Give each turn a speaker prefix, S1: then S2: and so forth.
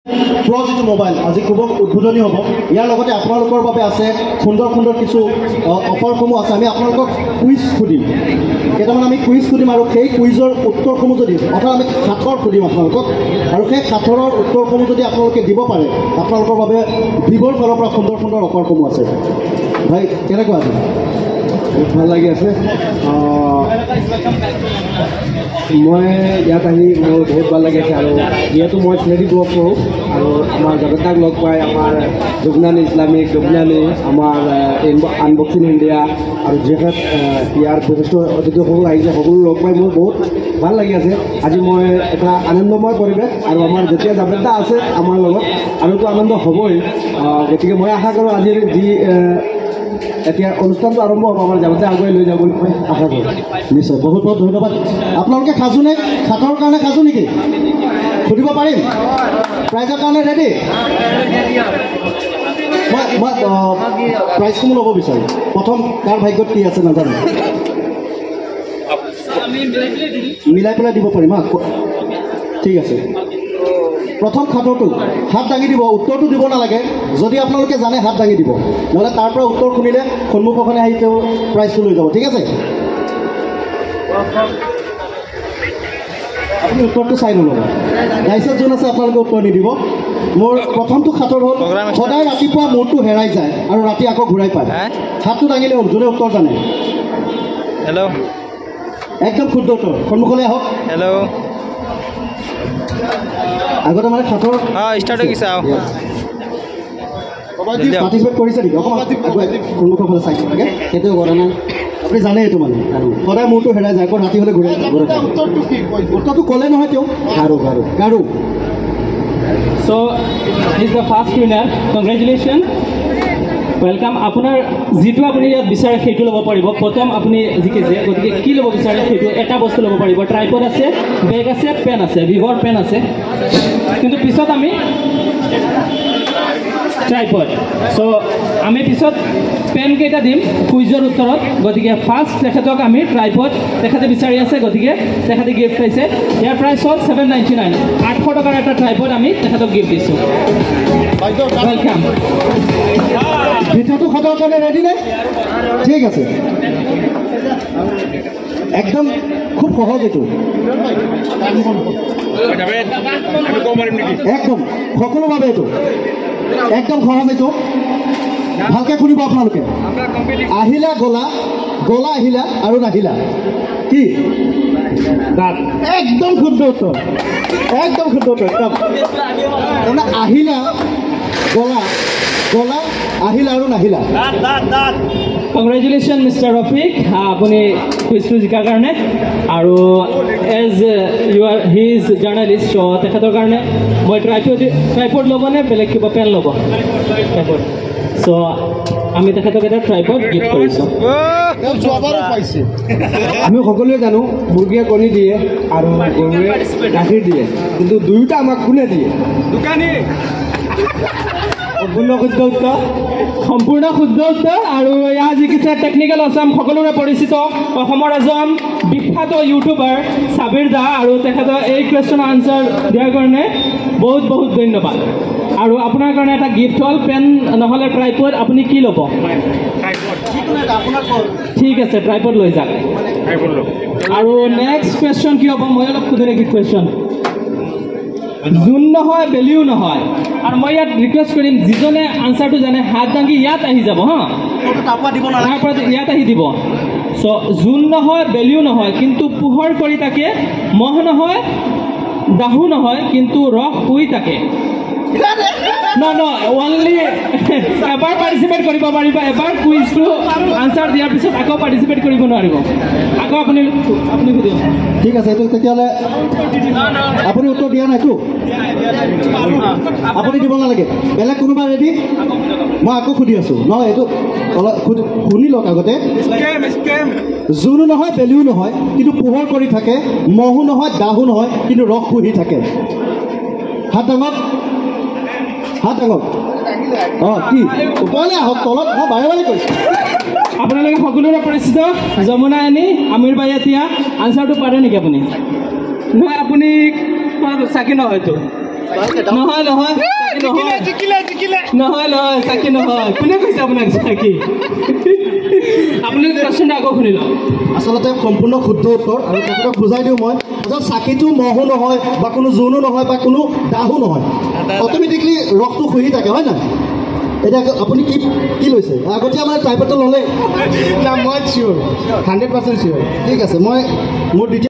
S1: প্ৰ' যিটো মোবাইল আজি শুভ উদ্বোধনী হ'ব। ইয়াৰ লগতে আপোনালোকৰ বাবে আছে সুন্দৰ সুন্দৰ কিছু অফাৰসমূহ আছে। আমি আপোনালোকক কুইজ সুধিম, কেইটামান আমি কুইজ সুধিম আৰু সেই কুইজৰ উত্তৰসমূহ যদি, অৰ্থাৎ আমি সাঁথৰ সুধিম আপোনালোকক আৰু সেই সাঁথৰৰ উত্তৰসমূহ যদি আপোনালোকে দিব পাৰে, আপোনালোকৰ বাবে ভিভ'ৰ ফালৰ পৰা সুন্দৰ সুন্দৰ অফাৰসমূহ আছে। ভাই, কেনেকুৱা আছে?
S2: বহুত ভাল লাগি আছে। মই ইয়াত আহি মোৰ বহুত ভাল লাগি আছে আৰু যিহেতু মই চিনাকি ব্লগ কৰোঁ আৰু আমাৰ জগন্নাথ লগ পাই, আমাৰ যোগনানী ইছলামিক যোগনানী, আমাৰ আনবক্সিং ইণ্ডিয়া আৰু যিহেতু ইয়াৰ বিশিষ্ট অতিথিসকল আহিছে, সকলো লগ পাই মোৰ বহুত ভাল লাগি আছে। আজি মই এটা আনন্দময় পৰিৱেশ আৰু আমাৰ যেতিয়া জাবেদা আছে আমাৰ লগত আৰুতো আনন্দ হ'বই। গতিকে মই আশা কৰোঁ আজিৰ যি এতিয়া অনুষ্ঠানটো আৰম্ভ হ'ব, আমাৰ জাবেদা আগুৱাই লৈ যাব বুলি মই আশা কৰোঁ।
S1: নিশ্চয়, বহুত বহুত ধন্যবাদ। আপোনালোকে সাজু নে? সাঁথৰৰ কাৰণে সাজু নেকি? সুধিব পাৰিম? প্ৰাইজৰ কাৰণে ৰেডি? মই প্ৰাইজসমূহ ল'ব বিচাৰিম। প্ৰথম কাৰ ভাগ্যত কি আছে নাজানো, মিলাই পেলাই দিব পাৰিম। হা, ঠিক আছে। প্ৰথম সাঁথৰটো হাত দাঙি দিব, উত্তৰটো দিব নালাগে। যদি আপোনালোকে জানে হাত দাঙি দিব, নহ'লে তাৰ পৰা উত্তৰ শুনিলে সন্মুখৰখনে আহি তেওঁ প্ৰাইজটো লৈ যাব। ঠিক আছে, আপুনি উত্তৰটো চাই নল'ব। ৰাইজত যোন আছে আপোনালোকে উত্তৰ নিদিব। মোৰ প্ৰথমটো সাঁথৰ হ'ল, সদায় ৰাতিপুৱা মূৰটো হেৰাই যায় আৰু ৰাতি আকৌ ঘূৰাই পায়। হাতটো দাঙিলে হ'ল যোনে উত্তৰ জানে।
S3: হেল্ল',
S1: একদম শুদ্ধ উত্তৰ। সন্মুখলৈ আহক।
S3: হেল্ল',
S1: আগতে মানে সাঁথৰ
S3: ষ্টাৰ্ট হৈ গৈছে।
S1: পাৰ্টিচিপেট কৰিছে নেকি? অকণমান সন্মুখৰ ফালে চাই লাগে।
S2: সেইটো কৰা নাই।
S1: আপুনি জানে এইটো, মানে সদায় মূৰটো হেৰাই যায়, আকৌ ৰাতি হ'লে ঘূৰাই। উত্তৰটো ক'লে নহয় তেওঁ।
S2: গাৰু, গাৰু,
S1: গাৰু।
S4: So is the first winner, congratulation, welcome. আপোনাৰ যিটো আপুনি ইয়াত বিচাৰে সেইটো ল'ব পাৰিব। প্ৰথম আপুনি জিকিছে, গতিকে কি ল'ব বিচাৰে সেইটো এটা বস্তু ল'ব পাৰিব। ট্ৰাইপড আছে, বেগ আছে, পেন আছে, ভিভ'ৰ পেন আছে, কিন্তু পিছত আমি ট্ৰাইপড, চ' আমি পিছত পেনকেইটা দিম কুইজৰ উত্তৰত। গতিকে ফাৰ্ষ্ট তেখেতক আমি ট্ৰাইপড, তেখেতে বিচাৰি আছে, গতিকে তেখেতে গিফ্ট পাইছে। ইয়াৰ প্ৰাইচ হ'ল 799, 800 টকাৰ এটা ট্ৰাইপড আমি তেখেতক গিফ্ট দিছোঁ। Welcome.
S1: দ্বিতীয়টো সাঁথৰৰ কাৰণে ৰেডি নে? ঠিক আছে, একদম খুব সহজ এইটো, একদম সকলো বাবে এইটো একদম সহজ। এইটো ভালকে শুনিব আপোনালোকে। আহিলা গলা, গলা আহিলা আৰু নাহিলা কি? একদম শুদ্ধ উত্তৰ, একদম শুদ্ধ উত্তৰ। তাৰমানে আহিলা গলা, গলা আহিলা আৰু নাহিলা।
S4: কংগ্ৰেচুলেশ্যন মিষ্টাৰ ৰফিক, আপুনি কুইজটো জিকাৰ কাৰণে। আৰু as you are he is journalist, so তেখেতৰ কাৰণে মই ট্ৰাইপড ল'বনে বেলেগ কিবা পেন ল'ব? ট্ৰাইপড। চ' আমি তেখেতক এটা ট্ৰাইপড গিফ্ট কৰিছোঁ।
S2: আমি সকলোৱে জানো মুৰ্গীয়ে কণী দিয়ে আৰু গৰুৱে গাখীৰ দিয়ে, কিন্তু দুয়োটা আমাক কোনে দিয়ে?
S3: দোকানী।
S4: সম্পূৰ্ণ শুদ্ধ উত্তৰ, সম্পূৰ্ণ শুদ্ধ উত্তৰ। আৰু ইয়াৰ জিকিছে টেকনিকেল আছাম, সকলোৰে পৰিচিত অসমৰ এজন বিখ্যাত ইউটিউবাৰ চাবিৰ দা। আৰু তেখেতৰ এই কুৱেশ্যনৰ আনচাৰ দিয়াৰ কাৰণে বহুত বহুত ধন্যবাদ। আৰু আপোনাৰ কাৰণে এটা গিফ্ট হ'ল পেন নহ'লে ট্ৰাইপড, আপুনি কি ল'ব? ঠিক আছে, ট্ৰাইপড লৈ যাওক। আৰু নেক্সট কুৱেশ্যন কি হ'ব? মই অলপ সোধো নেকি কুৱেশ্যন? জোন নহয় বেলিও নহয়। আৰু মই ইয়াত ৰিকুৱেষ্ট কৰিম, যিজনে আনচাৰটো জানে হাত দাঙি ইয়াত আহি যাব। হা, তাৰ পৰা ইয়াত আহি দিব। চ' জোন নহয় বেলিও নহয়, কিন্তু পোহৰ কৰি থাকে। মহ নহয় দাহো নহয়, কিন্তু ৰস শুই থাকে। ন অনলি এবাৰ পাৰ্টিচিপেট কৰিব পাৰিব। এবাৰ কুইজটো আনচাৰ দিয়াৰ পিছত আকৌ পাৰ্টিচিপেট কৰিব নোৱাৰিব। আকৌ আপুনি সুধিব।
S1: ঠিক আছে, এইটো তেতিয়াহ'লে আপুনি উত্তৰ দিয়া নাইতো, আপুনি দিব নালাগে। বেলেগ কোনোবা ৰেডি? মই আকৌ সুধি আছোঁ। নহয়, এইটো অলপ শুনি লওক আগতে। জোনো নহয় বেলিও নহয়, কিন্তু পোহৰ কৰি থাকে। মহো নহয় দাহো নহয়, কিন্তু ৰস শুহি থাকে। হাত ডাঙক, হাত ডাঙক। অঁ, কি ওপৰলৈ আহক, তলত মই বাৰে বাৰে কৈছোঁ।
S4: আপোনালোকে সকলোৰে পৰিচিত যমুনা আনি আমিৰ বাই। এতিয়া আনচাৰটো পাৰে নেকি আপুনি? নহয়, আপুনি চাকি নহয়তো। নহয় নহয় নহয় নহয়, চাকি নহয়। কোনে কৈছে আপোনাক চাকি? আপুনি কুৱেশ্যনটো আকৌ শুনি লওক।
S1: আচলতে সম্পূৰ্ণ শুদ্ধ উত্তৰ, আৰু তেখেতক বুজাই দিওঁ মই। আচলতে চাকিটো মহো নহয় বা কোনো জোনো নহয় বা কোনো দাহো নহয়, অট'মেটিকলি ৰসটো শুহি থাকে, হয় নাই? এতিয়া আপুনি কি কি লৈছে? আগতীয়া মানে ট্ৰাইপডটো ল'লে
S2: না, মই চিয়'ৰ, 100% চিয়'ৰ।
S1: ঠিক আছে, মই মোৰ দ্বিতীয়